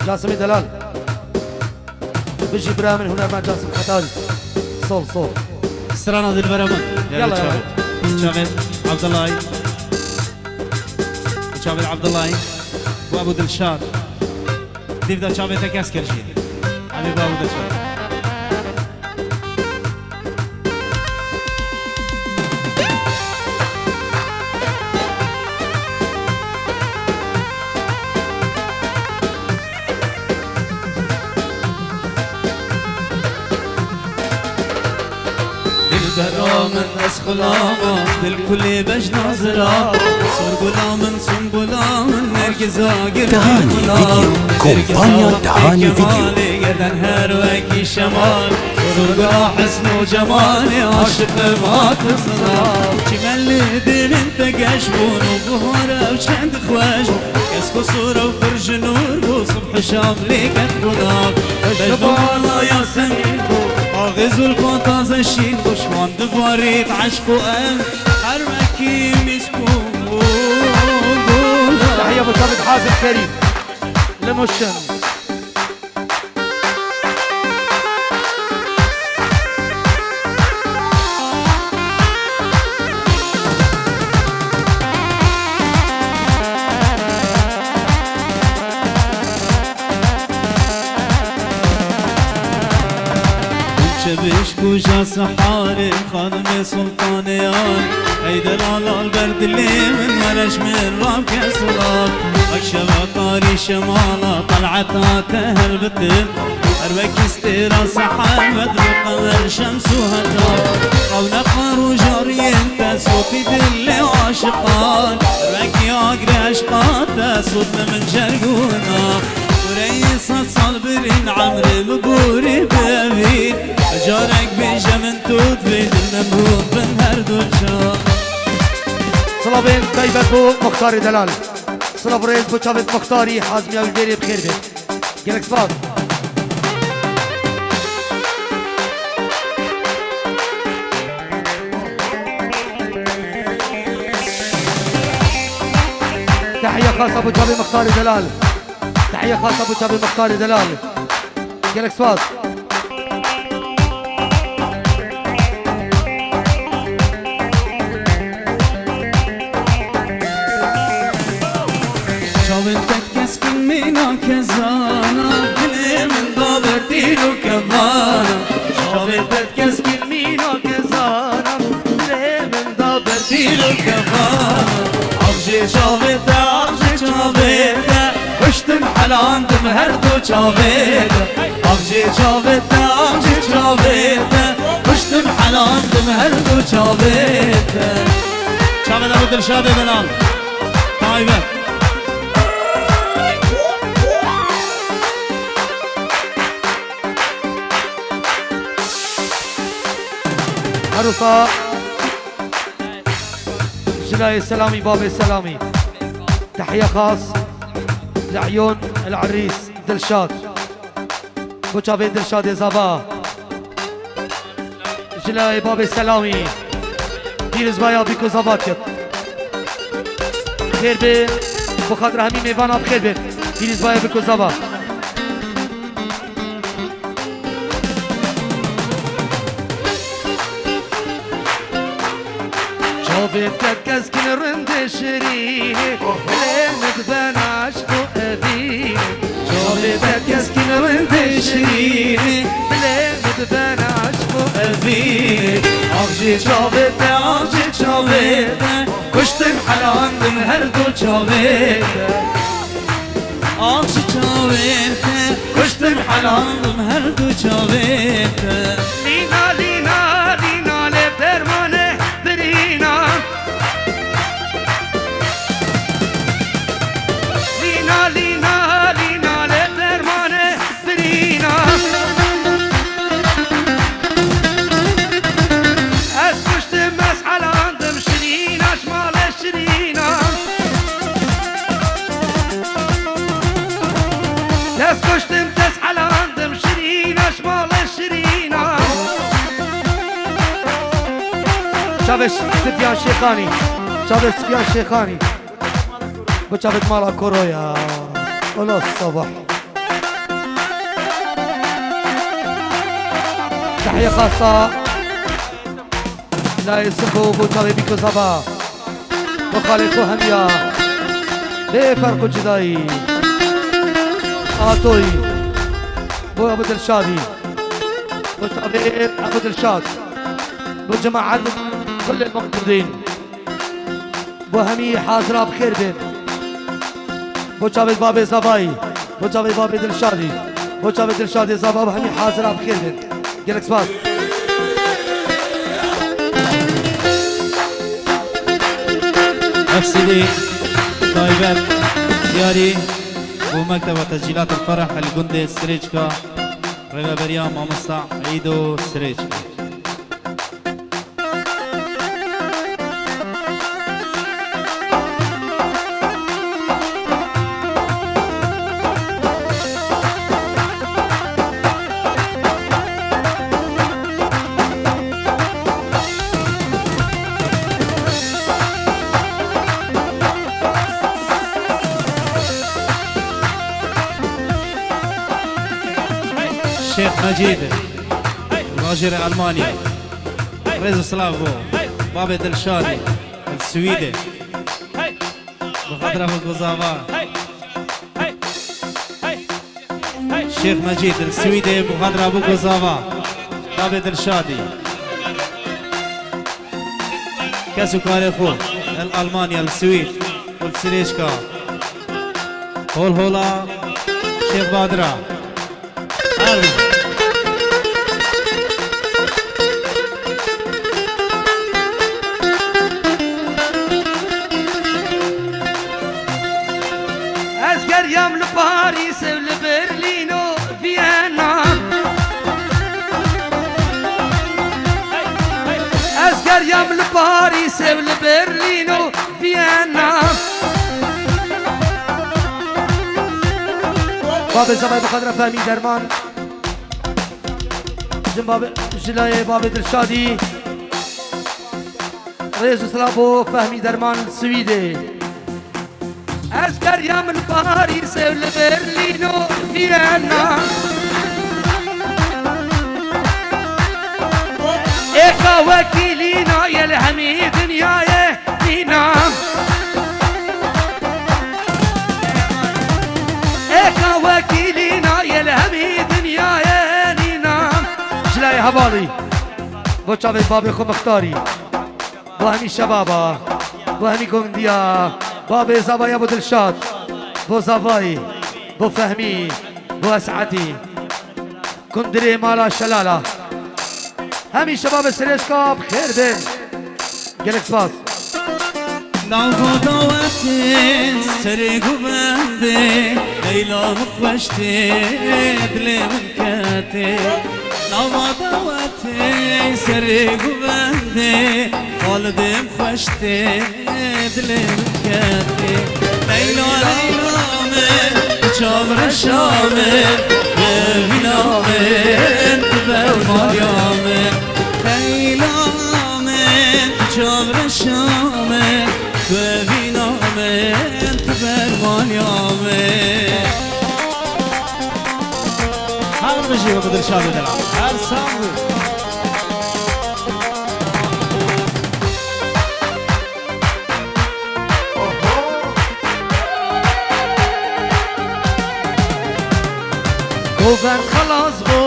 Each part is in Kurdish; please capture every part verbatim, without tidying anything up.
Casimê Delal. Bijî bira min hunermend Casim Xetal. Sol, sol. Strana dilbera min. Yalla, yalla. Çavê, çavê Abdullahî. Çavê Abdullahî. Bu Ebu Dilşad. Dîv de çavê te kes kir jî. Evî bu Ebu Dilşad. Dilbera min ez xulama, dil kulê bejna zira. Sorgula min, sumbula min, nergiza gir. Dahani Video, kompanya Dahani Video. Gerden her wekî şemal. Sorgula hesn û cemalê aşiqim hatim zira. Çimen li dê min te geş bûn û buhar ew çend xweş bû. Kes ku sor ew pir ji nûr bû, subh û şam lê ket xuda. Ji bala Yasemîn bû, axê zulfa taze şîn bû. Ji wan divarît eşq û em her wekî mîsk û gula. Tehiye bo Çavit Hazim Kerîm. Li Muşin. Çebişku ja seharê, xanimê sultanê an. Ey delal al ber dilê min, were ji min rav kes lav. Wek şeva tarî şemala, tel'eta te helbitin. Her wekî stêra seher, bedr û qemer, şems û heta. Qewneqa rojariyên te, sotî dilê aşiqan. Her wekî agirê eşqa te, sot me min cergûna. Kureyê sed sal birîn, emrê min borî bevî. Carek bêje min tu divê, dil me mûr bin her du çav. Silavên taybet bo Muxtarê Delal. Silav û rêz bo çavêt Muxtarî Hazmî Ewjderê bi xêr bê. Gelek spas. Tehiye xasa bo çavê Muxtarê Delal. Tehiye xasa bo çavê Muxtarê Delal. Gelek spas. Çavên te keskin mîna kezana, dilê min da ber tîr û kevana. Çavên te keskin mîna kezana, dilê min da ber tîr û kevana. Axjê çavê te, axjê çavê te, kuştim helandim her du çavê te. Axjê çavê te, axjê çavê te, kuştim helandim her du çavê te. Çavê te bo Dilşadê Delal. Taybet. Her wisa Jilayê Selamî, babê Selamî. Tehiye xas li Eyûn El Erîs Dilşad. Bo çavê Dilşadê Zava. Jilayê babê Selamî. Pîrozbaya bîko zava dikit. Xêr bê, bi xatira hemî mêvana bi xêr bê. Pîrozbaya bîko zava. Çavê te keskin rindê şirînê, dilê min diben eşq û evînê. Çavê te keskin rindê şirînê, dilê min diben eşq û evînê. Axjê çavê te, axjê çavê te, kuştin helandin her du çavê te. Ax ji çavê te, kuştin helandim her du çavê te. Lîna, lîna, lîna lê dermanê birîna. Lîna, lîna, lîna lê dermanê birîna. Ez kuştim, ez helandim şirîna, ji malê şirîna. Dest kuştim, dest helandim şirîna, ji malê şirîna. Çavê Sifyan Şêxanî. Çavê Sifyan Şêxanî. Bu çavê mala koro ya. Ola sabah. Tehiye xasa. Layê Sifo bo çavê Bîko Zava. Bo xalê xwe hemiya. Bê ferq û cudayî. Atoyî. Bo Ebu Dilşadî. Bo çavê Ebu Dilşad. Bo cemaet kulê maqdurdîn. Bo hemî hazira bi xêr bên. Bo çavê babê Zavayî, bo çavê babê Dilşadî, bo çavê Dilşadê Zava, bo hemî hazira bi xêr bên. Gelek spas. Ev C D taybet diyarî bo Mekteba Tescîlat el Ferah el Gundê Sirêçka, rêveberiya mamosta Îdo Sirêçka. Şêx Mecîd, bajêrê Elmanya. Rêz û silav bo babê Dilşadî, li Swîdê. Bi xatira xwe ku Zava. Şêx Mecîd, li Swîdê, bi xatira xwe ku Zava. Babê Dilşadî. Kes û karê xwe, li Almanya, li Swîd, û li Sirêşka. Hol hola Şêx Badira. Ez geriyam li Parîs û li Berlîn û Viyana. Ez geriyam li Parîs û li Berlîn û Viyana. Babê Zavayê bi xatira Fehmî Derman. Jin babê, ji layê babê Dilşadî. Rêz û silav bo Fehmî Derman li Swîdê. Ez geriyam li Parîs û li Berlîn û Viyana. Êka wekî lîna ye li hemî dinyayê nîna. Êka wekî lîna ye li hemî dinyayê nîna. Ji layê hevalî, bo çavê babê xwe Mixtarî. Bo hemî şebaba, bo hemî gundiya, babê Zavaya bo Dilşad, bo Zavayî, bo Fehmî, bo Es'etî. Kundirê mala şelala. Hemî şebabê Sirêşka bi xêr bin. Gelek spas. Nava dawetê serê govendê, Leyla min xweş tê, dilê min ketê. Nava dawetê serê govendê, xalidê min xweş tê, dilê min ketê. Leyla, Leyla min, çavreşa min, evîna min, tu bermaliya min. Leyla min, tu çavreşa min, tu evîna min, tu bermaliya min. Her bijî we bi Dilşadê delal. Her sax bû. Govend xelas bû,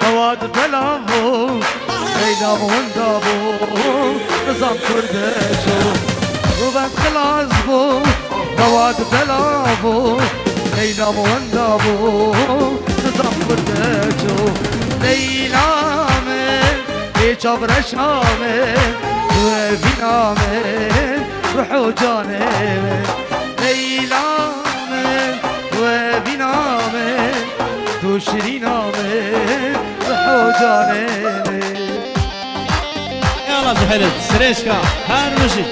dawat belav bû, Leyla winda bû, nizam kurde çû. Govend xelas bû, dawat belav bû, Leyla winda bû, nizam kurde çû. Leyla min, ê çavreşa min, tu evîna min, ruh û canê min. Leyla min, tu evîna min, tu şirîna min, ruh û canê min. Yala ji Helêt, Sirêşka, her bijî.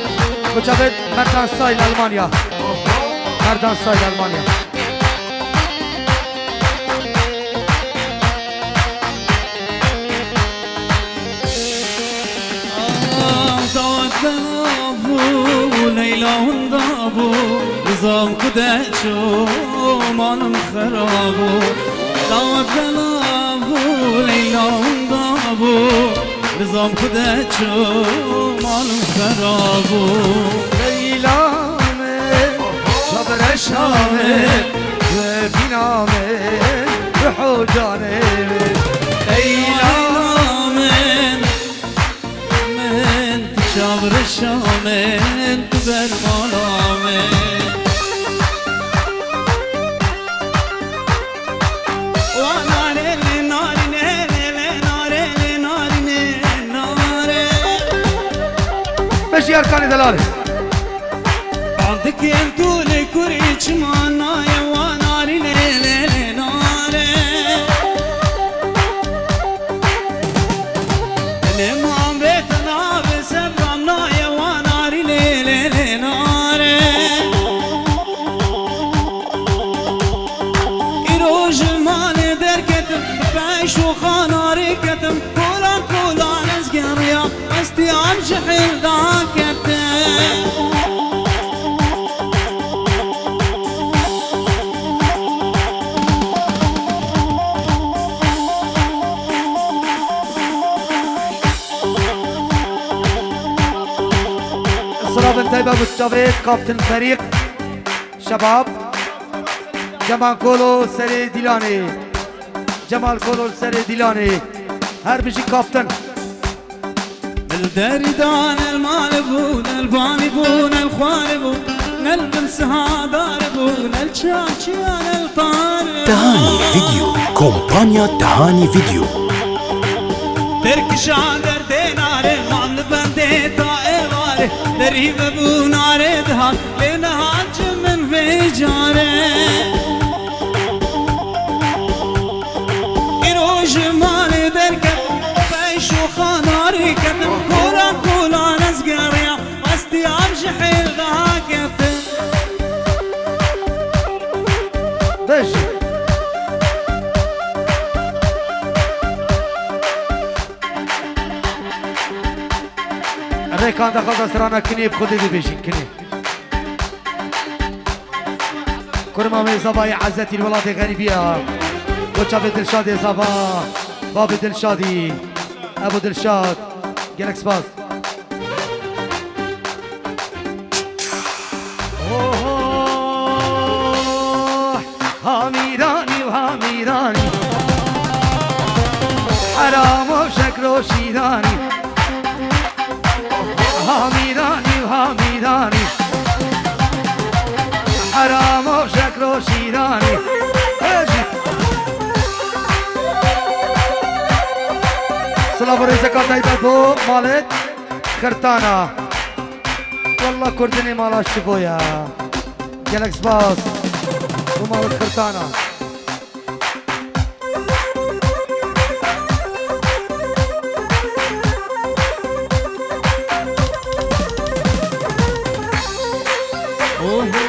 Koça ve Merdan Sayın Almanya. Merdan Sayın Almanya. Ah, dawet belav bû, Leyla winda bû, nizam ku de çû, malım xerab bû. Dawet belav bû, Leyla winda bû, nizam xwe de çû, mal û xera bû. Leyla min, çavreşa min, webîna min, ruh û canê min. Leyla min, min, tu çavreşa min, tu bermala min. Wa nare lê narîne, lê lê nare lê narîne, nare. Beşî Erkanê Delalê. Bandikên tu lê kurî çima nayê, wa narîne, lê lê nare. Lê man bê te nabê sebram nayê, wa narî lê lê lê nare. Îro ji malê derketim, bi peyş û xanarê ketim, kolan kolan ez geriyam, ez tiyam ji hêl daketim. Silavên taybet bo çavê kaptin ferîq şebab Cemal Kolo serê Dîlanê. Cemal Kolo serê Dîlanê. Her bijî kaptin. Li derî da ne li malê bû, ne li vanê bû, ne li xwarê bû, ne li bin sihadarê bû, ne li çarçiya, ne li tarê. Tehanî Video, kompanya Tehanî Video. Derkişa derdê nare, mam li bendê ta êvarê, derî vebû nare dihat, lê nehat ji min vê carê. Îro ji malê derketim, peyş û xanarê ketim, kolan kolan ez geriyam, ez tiyam ji hêl daketim. Beşî. Rêkan daxwaza strana kinê bi xwedê bibêjin kinê. Kurma me zavayê Ezzetî li welatê xerîbî ya. Bo çavê Dilşadê zava, babê Dilşadî. Ebu Dilşad. Gelek spas. Oho! Hamîranî û hamîranî. Heramo şekro şîranî. Hamîranî û hamîranî. Heramo şekro şîranî. Hêjî. Silav û rêzeka taybet bo malê Xirtana. Wallah kurdinê mala şivo ya. Gelek spas. Bo malê Xirtana. Oho,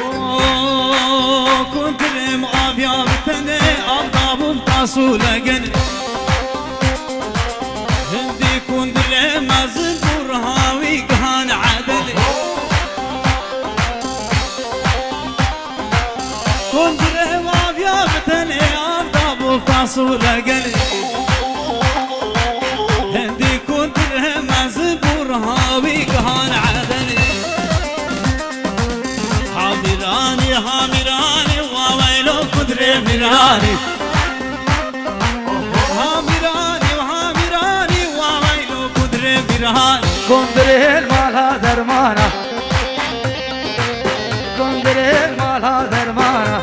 kundilê min aviya bi tenê, av dabû bi tasû legenê. Hindî kundilê mezin bû, riha wî gihan Edelê. Kundilê aviya bi tenê, av dabû bi tasû legenê. Hindî kundilê mezin bû, riha wî gihan Edelê. Hamîranî, hamîranî, wa weylo kundilê mîranî. Hamîranî, hamîranî, wa weylo kundilê mîranî. Kundilê mala dermana. Kundilê mala dermana.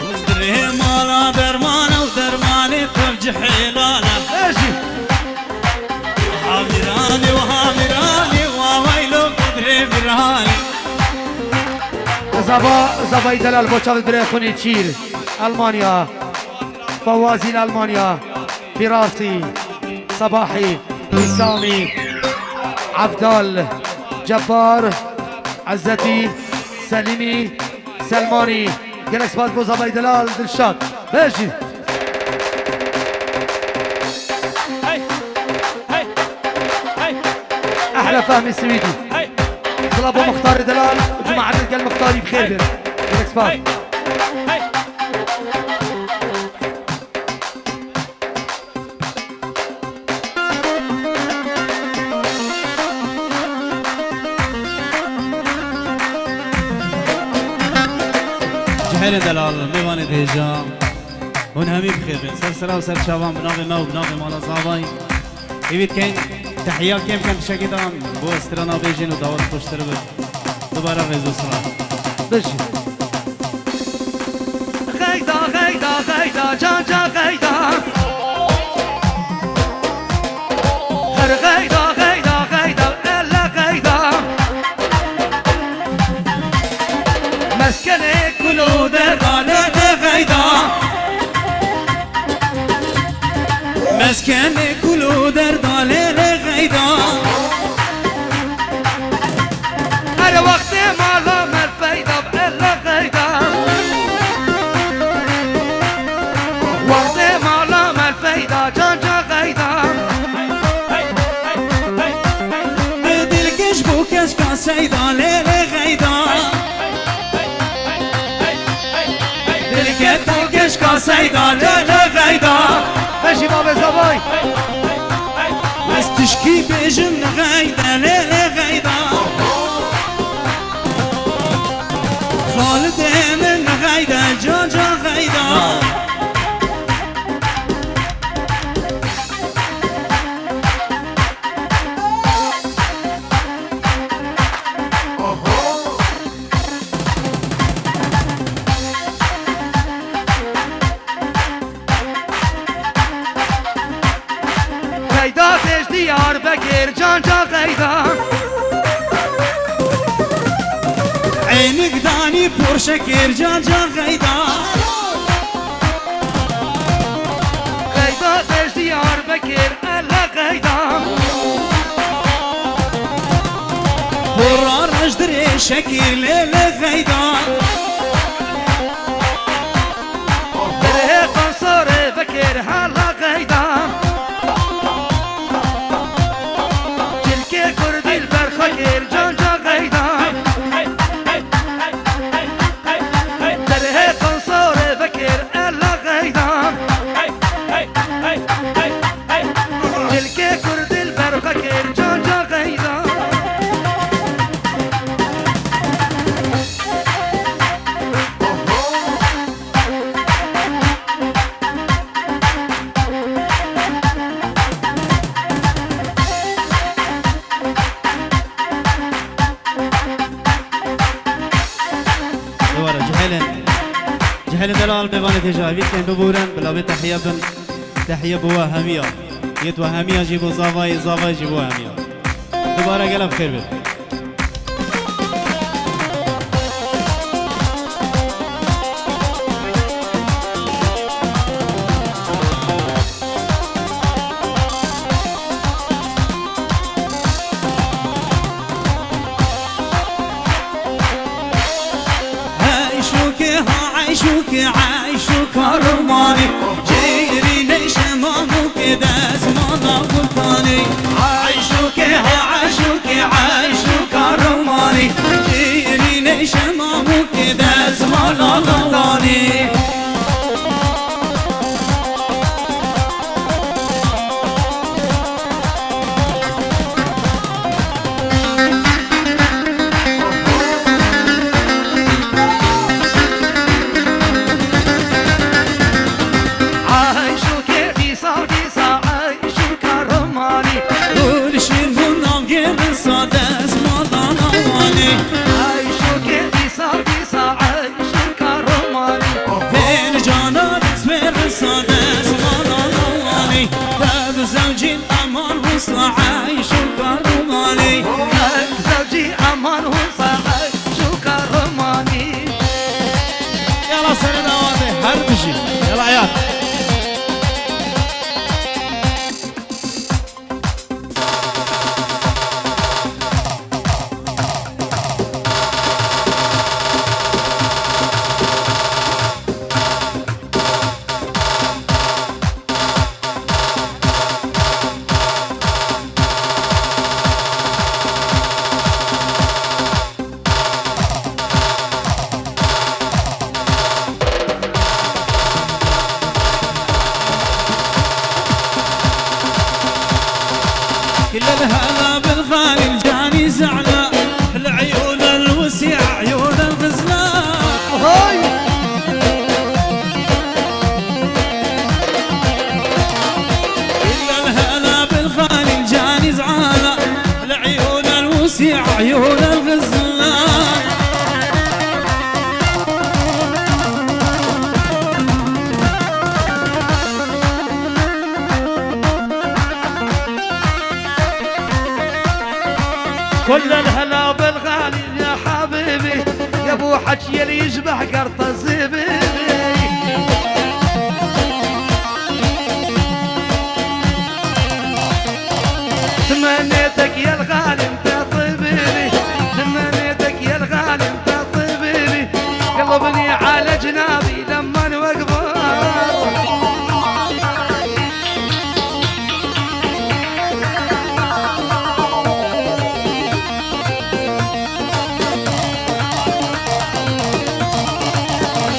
Kundilê mala dermana û dermanê tev cihêlana. Hêjî. Hamîranî û hamîranî, wa weylo kundilê mîranî. Zava, zavayî delal bo çavê birê xwinê çîr. Almanya. Fawazî li Almanya. Firasî, Sebahî, Îsamî, Evdal, Cebbar, Ezzetî, Selîmî, Selmanî. Gelek spas bo zavayî delal Dilşad. Bêjî. Hey! Hey! Hey! Ehle Fehmî Swîdî. Hey! Bila bo Muxtarê Delal û cemaetê gel Muxtarî bi xêr bin. Gelek spas. Cihêlên delal, mêvanê hêja, hûn hemî bi xêr bin. Ser sera û ser çavan bi navê me û bi navê mala Zavayî. Hêvî dikeyn tehiya kêm kem tiştekê dan bo strana bêjin û dawet xweştir bin. Dubare rêz û silav. Bijî. Xeyda, xeyda, xeyda, can can xeyda. Her xeyda, xeyda, xeyda, elle xeyda. Meskenê kul û derda lê lê xeyda. Meskenê kul û derda lê lê xeyda. Her wextê mala me feyda bi elle xeyda. Wextê mala me feyda can can xeyda. Dilkeş bû keşka seyda lê lê xeyda. Dilketa keşka seyda lê lê xeyda. Beşî babê zavay. Ez tişkî bêjim li xeyda lê lê xeyda. Xalidê min li xeyda ca ca xeyda. Qeyda têj Diyarbekir can can qeyda. Eynik danî porşekir can can qeyda. Qeyda têj Diyarbekir ele qeyda. Pora rejdirê şekir lê lê qeyda. Derê qansorê vekir hala qeyda. Cilkê kurdî li ber xwe kir can can qeyda. Derê qansorê vekir ela qeyda. Cilkê kurdî li ber xwe kir can can qeyda. Êware, cihêlên, cihêlên delal, mêvanê têja evî tên bibûrin, bila vê tehiye bin, tehiye bi we hemiya. Yê we hemiya jî bo zavayê, zavayê jî bo hemiya. Dubare gelek xêr bê. Eyşûkê ha eyşûkê, eyşûka rimanî. Cêrî neyşe mamûkê dezmana gultanî. Eyşûkê ha eyşûkê, eyşûka rimanî. Cêrî neyşe mamûkê dezmana gultanî. Eyşûkê dîsa dîsa eyşûka rimanî. Gulşîn bû navgêrin sa dezmala nawanî. Eyşûkê dîsa dîsa eyşûka rimanî. Vên cana dest bêrin sa dezmala nawanî. Dev zewcîn Aman Husna eyşûka rimanî. Zewcî Aman Husna eyşûka rimanî. Yala serê dawatê her bijî. Yala hayat. إلا الهلا بالغالي الجاني زعلان، العيون الوسيع عيون الغزلان. هاي. إلا الهلا بالغالي الجاني زعلان، العيون الوسيع عيون الغزلان. كل الهلا بالغالي يا حبيبي، يا ابو حكي اللي يشبه قرطة زبيبي. تمنيتك يا الغالي انت طبيبي، تمنيتك يا الغالي انت طبيبي، قلبني على جنابي لما نوقف.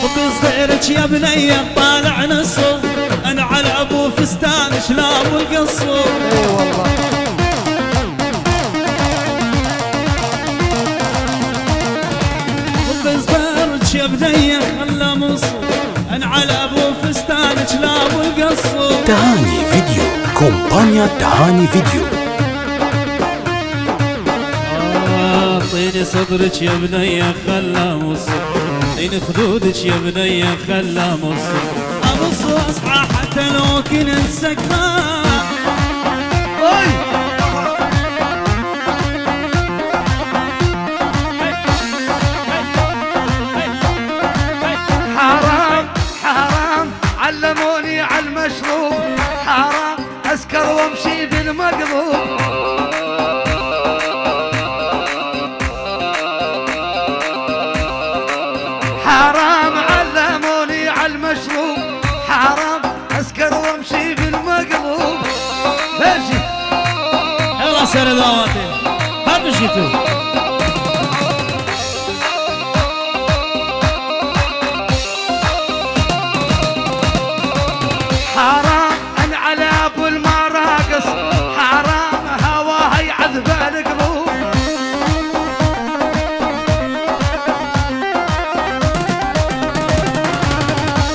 بقصديرك يا بنية طالع نصه، أنا على أبو فستان شلام القصه. اي والله. بقصديرك يا بنية خلى مصه، أنا على أبو فستان شلام القصه. تهاني فيديو، كومبانيا تهاني فيديو. آه، طيني صدرك يا بنية خلى مصر، طيني خدودك يا بنية خلى مصر. أبص وأصحى حتى لو كنت سكران. أي. حرام، حرام، علموني على المشروب. حرام، أسكر وأمشي بالمقلوب. حرام علموني عالمشروب. حرام أسكر وأمشي بالمقلوب. ماشي. يلا سير دعواتي. هاتوا شيتو. حرام أن على أبو المراقص، حرام هواها يعذب القلوب.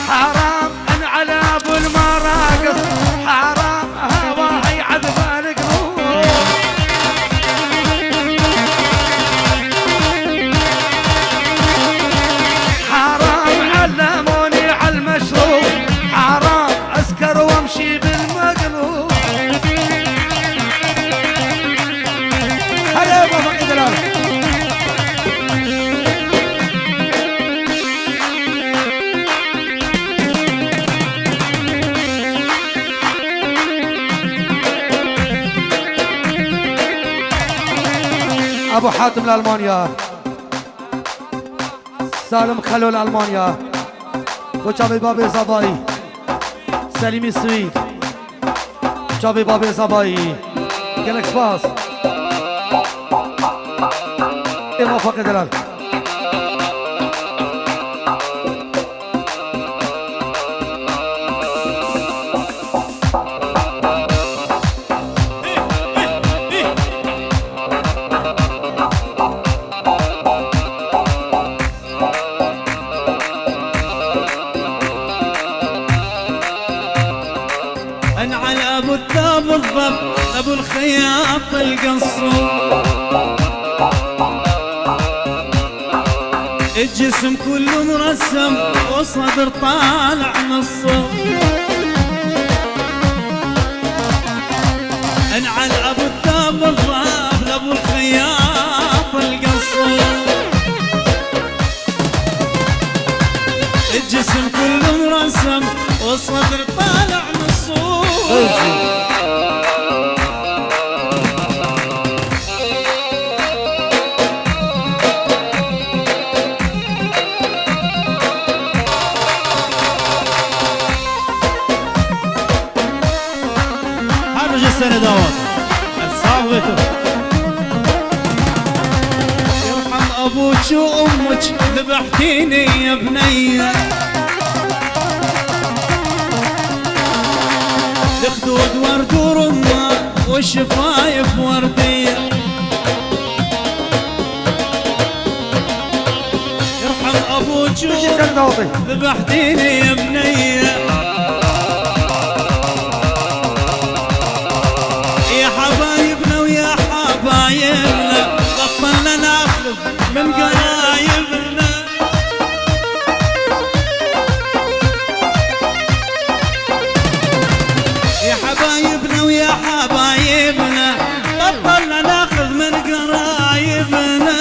حرام أن على أبو المراقص، حرام هواها يعذب القلوب. حرام علموني عالمشروب، حرام أسكر وأمشي بالمقلوب. هلا يا موفق دلال. أبو حاتم لألمانيا. سالم خلول ألمانيا. بو چاوی بابی زاوایی. سلیمی سوید. چاوی بابی زاوایی. گلک سپاس. ای موفق دلال. انعل ابو الثوب الضب، ابو الخياط القصور. الجسم كله مرسم والصدر طالع نصه. انعل ابو الثوب الضب، ابو الخياط القصور. الجسم كله مرسم والصدر طالع نصه. Her rojê serê dawa. Ev sax be tu. يرحم أبوك وأمك ذبحتيني يا بنية. الخدود ورد ورمان. شفايف وردية. يرحم أبوك. تجي سنة وطي. ذبحتيني يا بنية. يا حبايبنا ويا حبايبنا، بطلنا ناخذ من قرايبنا. يا حبايبنا ويا حبايبنا، بطلنا ناخذ من قرايبنا.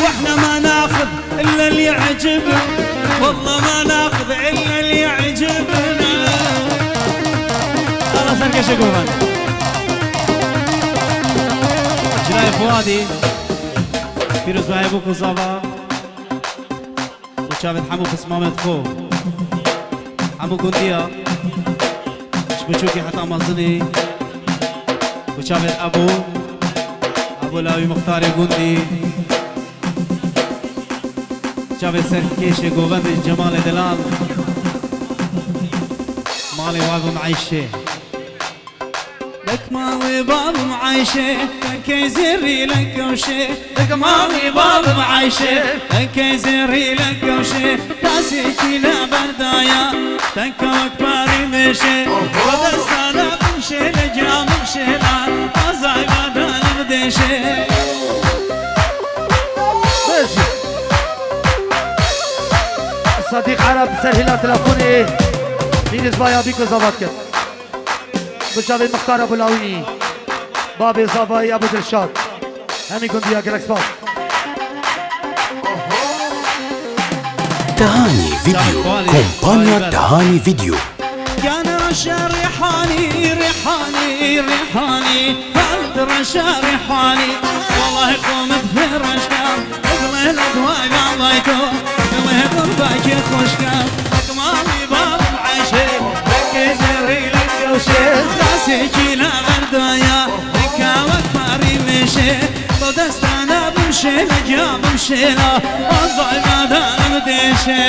واحنا ما ناخذ إلا اللي يعجبنا، والله ما ناخذ إلا اللي يعجبنا. الله سركشة قربان. جناية فؤادي. Pîrozbahê bûk û zava û çavên hemû pismamên xwe, hemû gundiya, ji biçûkê heta mezinê û çavên Ebû, Ebû Lawî muxtarê gundî, çavên serkêşê govendê Cemalê Delal, malê Wavim Eyşê. Lek malê babim Eyşê, lek ey zêrî lek kewşê. Lek malê babim Eyşê, lek ey zêrî lek kewşê. Tasê kîle berdaya, tenka wek parî mêşê. Oho! Destana bimşê, lek ya bimşê la, azay badanim dêşê. Bêjî. Sadiq Ereb ser hêla telefonê, Pîrozbaya bîk û zavat kir. Bi çavên Mixtar Ebû Lawî, babê zavayî Ebû Dilşad. Hemî gundiya gelek spas. Tahanî Video, kompanya Tahanî Video. Gana reşa rîhanî, rîhanî, rîhanî, hal reşa rîhanî. Wallahî qomit firaşka. Dilê li duay malay to, dilê gurbekê xweşka. Wek malî babim Eyşê, wekê zêrî li kewşê. Dasê kîle berdaya, dika wek parî mêşê. To destana bimşê, li giya bimşêla, azay madanim dêşê.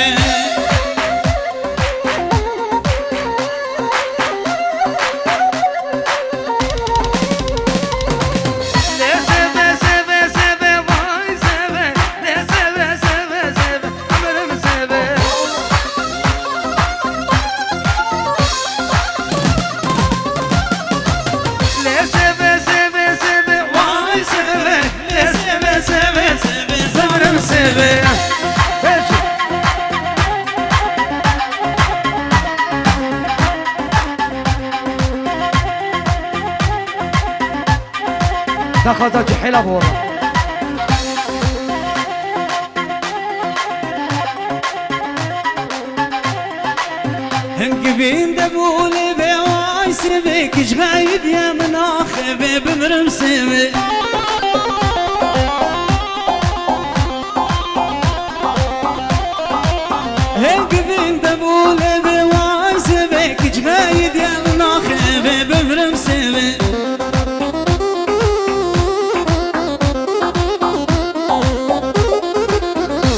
Daxwaza cihêla bora. Hingivîn de bûlê vê ay sivê kijxeyî diye min axê vê bimirim sivê. Hingivîn de bûlê vê ay sivê kijxeyî diye min axê vê bimirim sivê.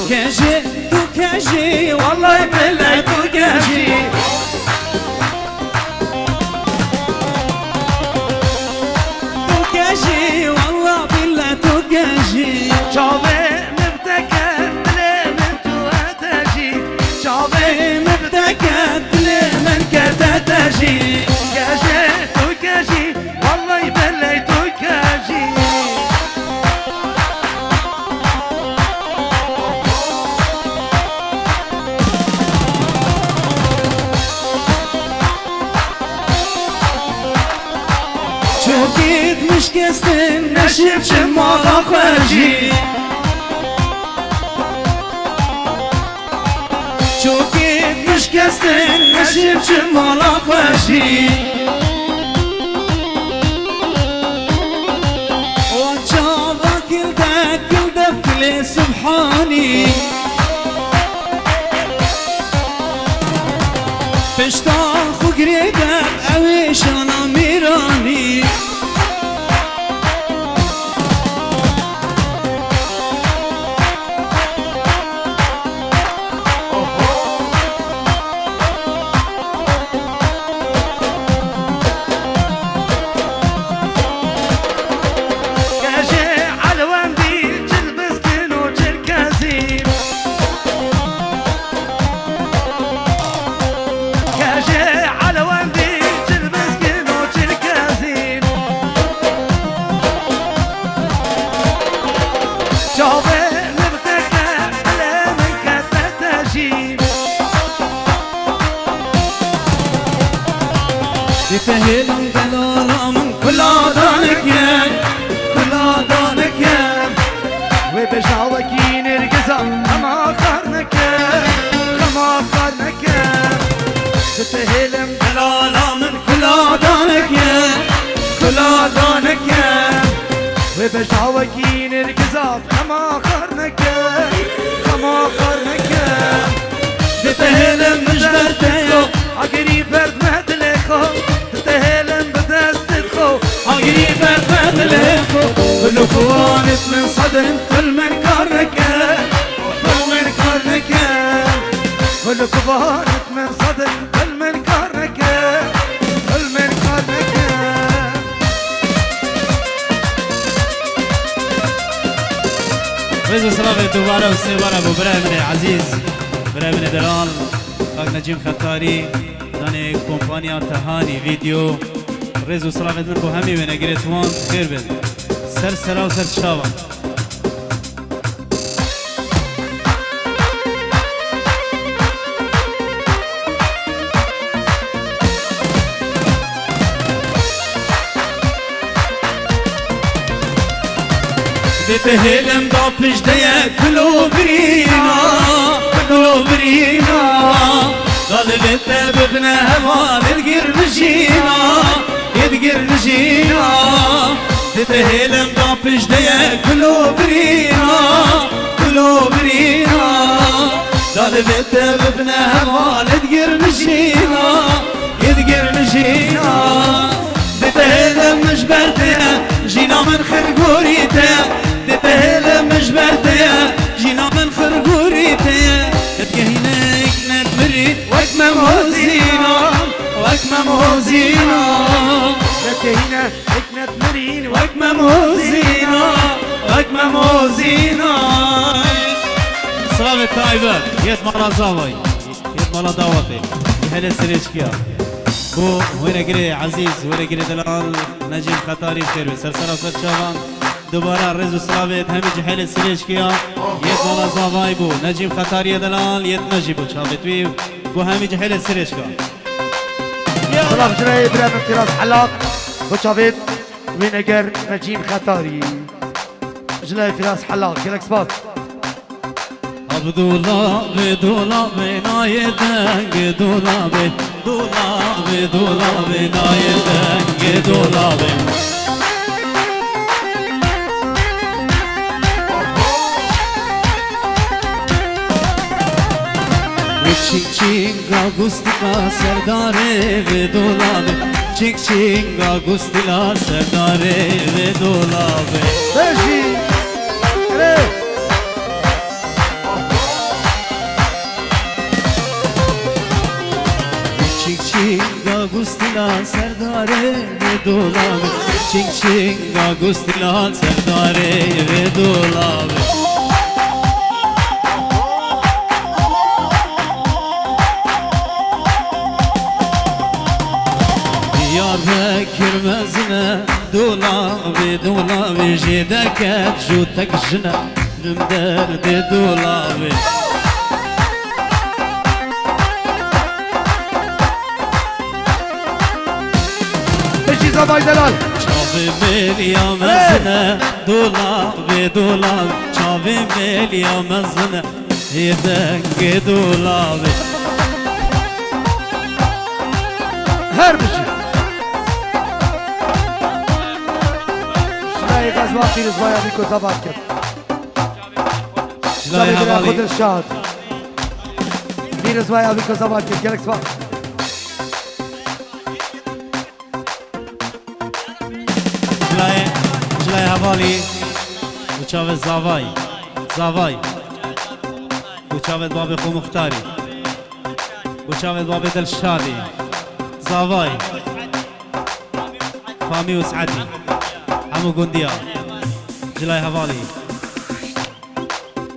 Kejî, tu kejî, wallahî bile tu kejî. Tu kejî, wallahî bile tu kejî. Çavê min bi te ket, dilê min tu etejî. Çavê min bi te ket, dilê min ket etejî. Kejî, tu kejî. Wallahî belley tu kejî. Çokît mişkestin neşib çi mala xwe jî. Çokît mişkestin neşib çi mala xwe jî. Wan çava kildek kildek kilê Subhanî. Pişta xwe girêdek ew ê şana Mîranî. Çavê min dike, dilê min kete te jî. Dê te hêlim delala min kula danike, kula danike. Wê beja wekî nêrgiza xema xar nike, xema xar nike. Dê te hêlim delala min kula danike, kula danike. Wê beja wekî nêrgiza xema xar neke, xema xar neke. Dê te hêlim min ji ber te yo, agirî berd me dilê xwe. Dê te hêlim bi destê xwe, agirî berd me dilê xwe. Gul û guvanit min sedin, gul min kar neke, gul min kar neke. Gul û guvanit min sedin, gul min kar neke, gul min kar neke. Rêz û silavê dubare û sêbare bo birayê min ê ezîz, birayê min ê delal, kak Necîm Xetarî, danê kompanya Tehanî Vîdeo. Rêz û silavê min bo hemî wênegirêt wan xêr bin. Ser sera û ser çavan. Dê te hêlim da pişt de ye, kulo birîna, kulo birîna. Da li vê te bibine heval, ê digir mijîna, ê digir mijîna. Dê te hêlim da pişt de ye, kulo birîna, kulo birîna. Da li vê te bibine heval, ê digir mijîna, ê digir mijîna. Dê te hêlim min ji ber te ye, jîna min xirgorî te ye. Dê te hêlim min ji ber te ye, jîna min xirgorî te ye. Dê te hîne hikmet mirî, wek Mem Hozîna, wek Mem Hozîna. Dê te hîne hikmet mirîn, wek Mem Hozîna, wek Mem Hozîna. Slavê taybet, yet mala zavay, yet mala dawatê. Hele sirêçkiya. Bo wênegirê ezîz, wênegirê delal, Necîb Xetarî xêr be. Ser sera ser çavan. Dubare rêz û slavê hemî cihêlê sirêçkiya. Yet mala zavay bo. Necîb Xetarî delal, yet me jî bo. Çavê tu bo hemî cihêlê sirêçka. Silav ji rê bira min Firas Helaq, bo çavê wêneger Necîb Xetarî. Ji lê Firas Helaq, gelek spas. Abdullah ve dolabê nayê dengê dolabê, dolabê, dolabê nayê dengê dolabê. Çing çinga gustika serdarê vê dolabê, çing çinga gustila serdarê vê dolabê. Bejî. Erê. Çing çinga gustila serdarê vê dolabê, çing çinga gustila serdarê vê dolabê. Diyarbekir mezine, dolabê, dolabê jê deket jûtek jine. Lim derdê dolabê. Piştî zavay delal. Çavê mêliya mezine, dolabê, dolabê. Çavê mêliya mezine, ê dengê dolabê. Her bijî. Şirayê Xezwa Pîrozbaya Bîko Zavat kir. Ji layê hevalî. Dilşad. Pîrozbaya Bîko Zavat kir. Gelek spas. Ji layê, ji layê hevalî. Û çavê zavay. Zavay. Û çavê babê xwe Muxtarî. Û çavê babê Dilşadî. Zavay. Famî û Saetî. Hemû gundiya. Ji layê hevalî.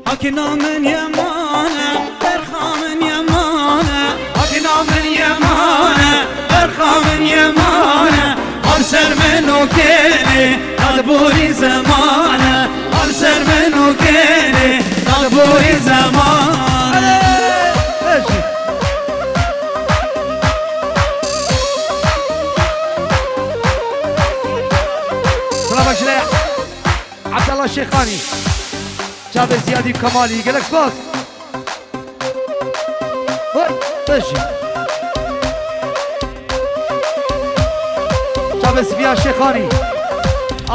Hakîna min yemane, berxa min yemane. Hakîna min yemane, berxa min yemane. Al ser min o kêlê, al borî zemane. Al ser min Kêrê, dal borî zeman. Hadi. Pêşî. Bravo, Şile. Abdallah Şêxanî. Çavê Ziyadî Kemalî. Gelek spas. Vay, beşî. Çavê Sifiya Şêxanî.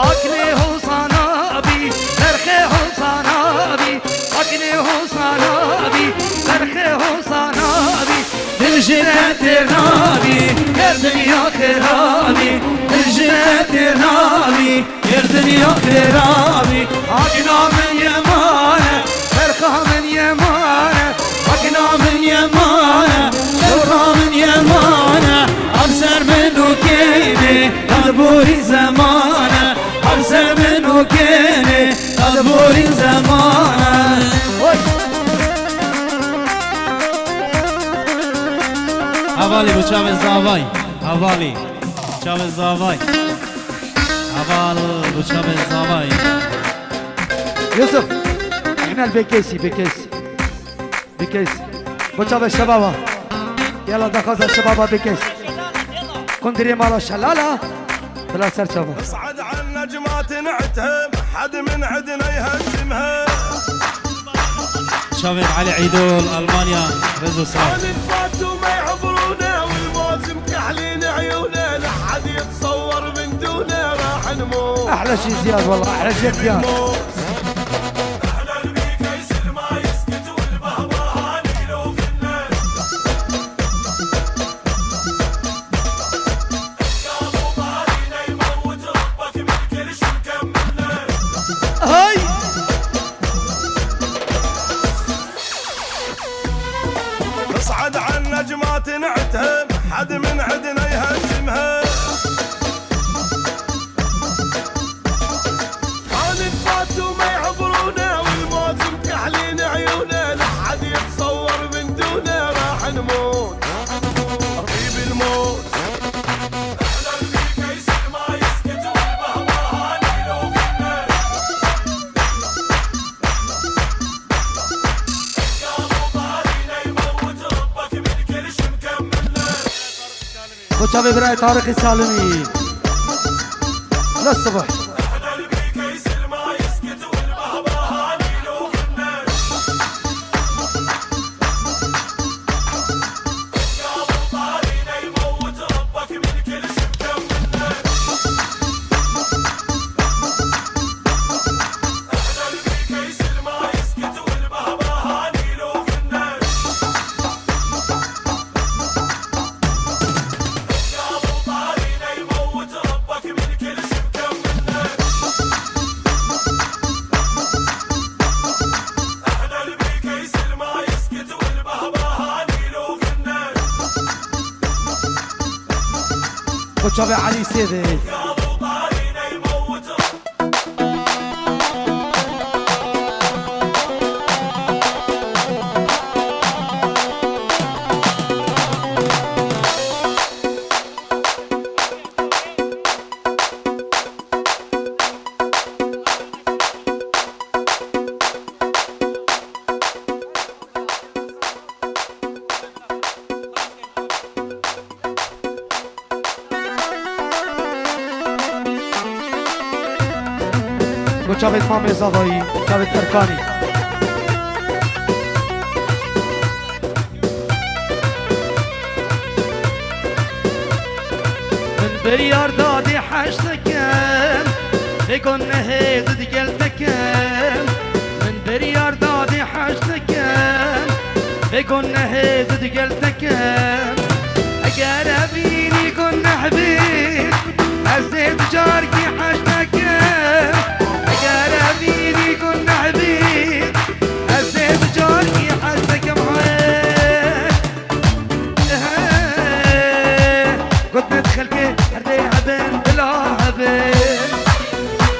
Aklê hozana bî, berxê hozana bî. Aklê hozana bî, berxê hozana bî. Dil ji te têr nabî, ger dinya xêra bî. Dil ji te têr nabî. Ger dinya xêra bî, akna min yemane, berxa min yemane, akna min yemane, berxa min yemane, ev ser min û kênê, dal borî zemane, ev ser min û kênê, dal borî zemane. Oy! Hevalî bo çavê zavay, hevalî, çavê zavay. Heval bo çavê zavay. Yusuf, Rinal bêkesî, bêkesî. Bêkesî. Bo çavê şebaba. Yala daxwaza şebaba bêkesî. Kundirê mala şelala. Bila ser çava. اصعد على النجمات نعتهم، حد من عدنا يهزمها. Çavê Elî Îdol, Almanya, rêz û spas. عن الفاتومة يعبرونا والموت مكحلين عيونا، لا حد يتصور من دونا راح نموت. أحلى شي زياد والله، أحلى شي زياد. نموت. احنا الميكيس اللي ما يسكت والبهبهاني لو قلنا. Hey! اصعد على النجمات نعتهم، حد من عدنا يهزمها. عن الفاتومة يعبرونا والموت مكحلين عيونا، لا حد يتصور من دونا راح نموت. رهيب الموت. احنا الميكيس اللي ما يسكت والبهبهاني لو قلنا. يا ابو طارينا يموت ربك من كل شي مكملنا. Bo çavê birayê Tariqê Salimî. Li sibih. Bo çavê Elî Sêdê. Bo çavêt Mamê Zavayî, çavêt Erkanî. Min biryar dadê heş dikim, vê gunehê di digel dikim. Min biryar dadê heş dikim, vê gunehê di digel dikim. Eger evînî guneh bî, ez ê di carkî heş dikim. Eger evînî guneh bî, ez ê di carkî heş dikim. Hey. Gotinê di xelkê her dê hebin, bila hebin.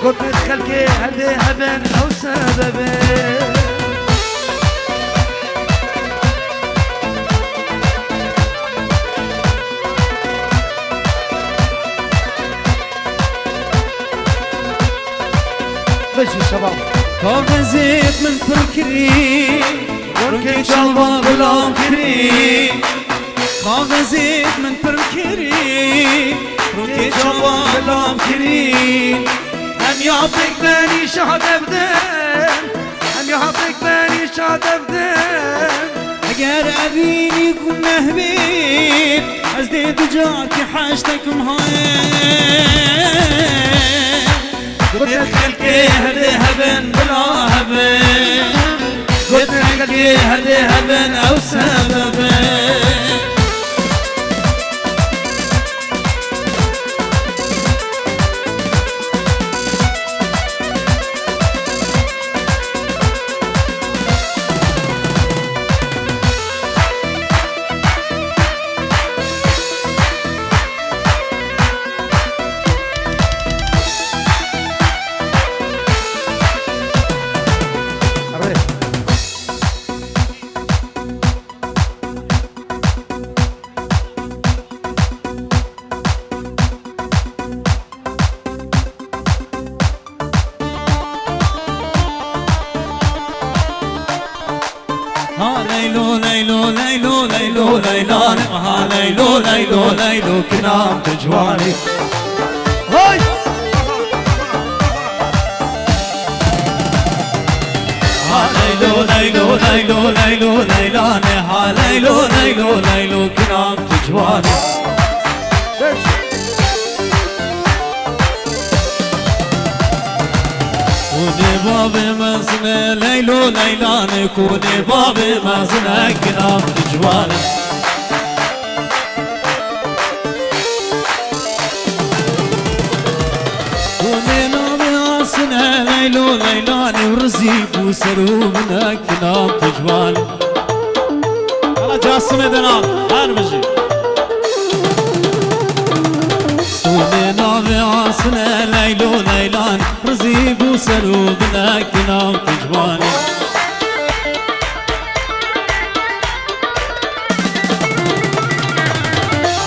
Gotinê di xelkê her dê hebin, ew sebeb e. Bijî şebab. Kaxezêt min pir kirî, rokê çavan gulam kirî. Kaxezêt min pir kirî, rokê çavan gulam kirî. Em ya pêk benî şadev din, em ya pêk benî şadev din. Eger evînî ku nehbît, ez dê du carkî heştekim hayê. Gotin xelkê herdê hebin, bila hebin. Gotin xelkê herdê hebin, ew sebeb e. Ha leylo, leylo, leylo, leylo, leylan. Ha leylo, leylo, leylo, kinam tu ciwanî. Hey! Ha leylo, leylo, leylo, leylo, leylan. Ha leylo, leylo, leylo, kinam tu ciwanî. Konê bavê mezine leylo leylanê, konê bavê mezine kinam tu ciwane. Konê navê asine leylo leylanê, rizî bû ser û bine kinam tu ciwane. Ala Casimê de nav, her bijî. Sonê navê asine leylo leylan, rizî bû ser û binek nav tu ciwanê.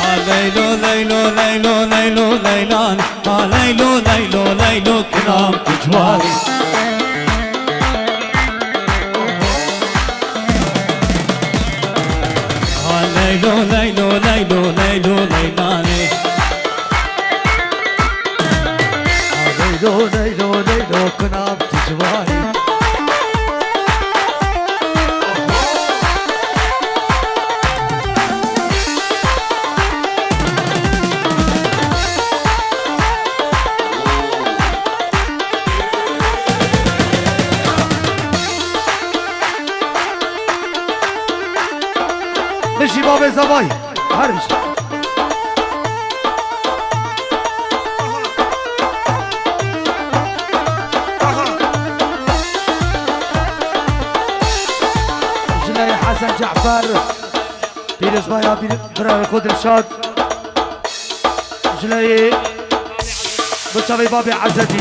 Ha leylo, leylo, leylo, leylo, leylan. Ha leylo, leylo, leylo, kinam tu ciwanî. Ha leylo, leylo, leylo, leylo, leylanê. Ha leylo, leylo, leylo, kinam tu ciwanî. Bijî babê Zavayî. Her bijî. Ji leyê Hesen Cafer, pîrozbaya bîr-, birayê xwe Dilşad. Ji leyê bi çavê babê Ezetî.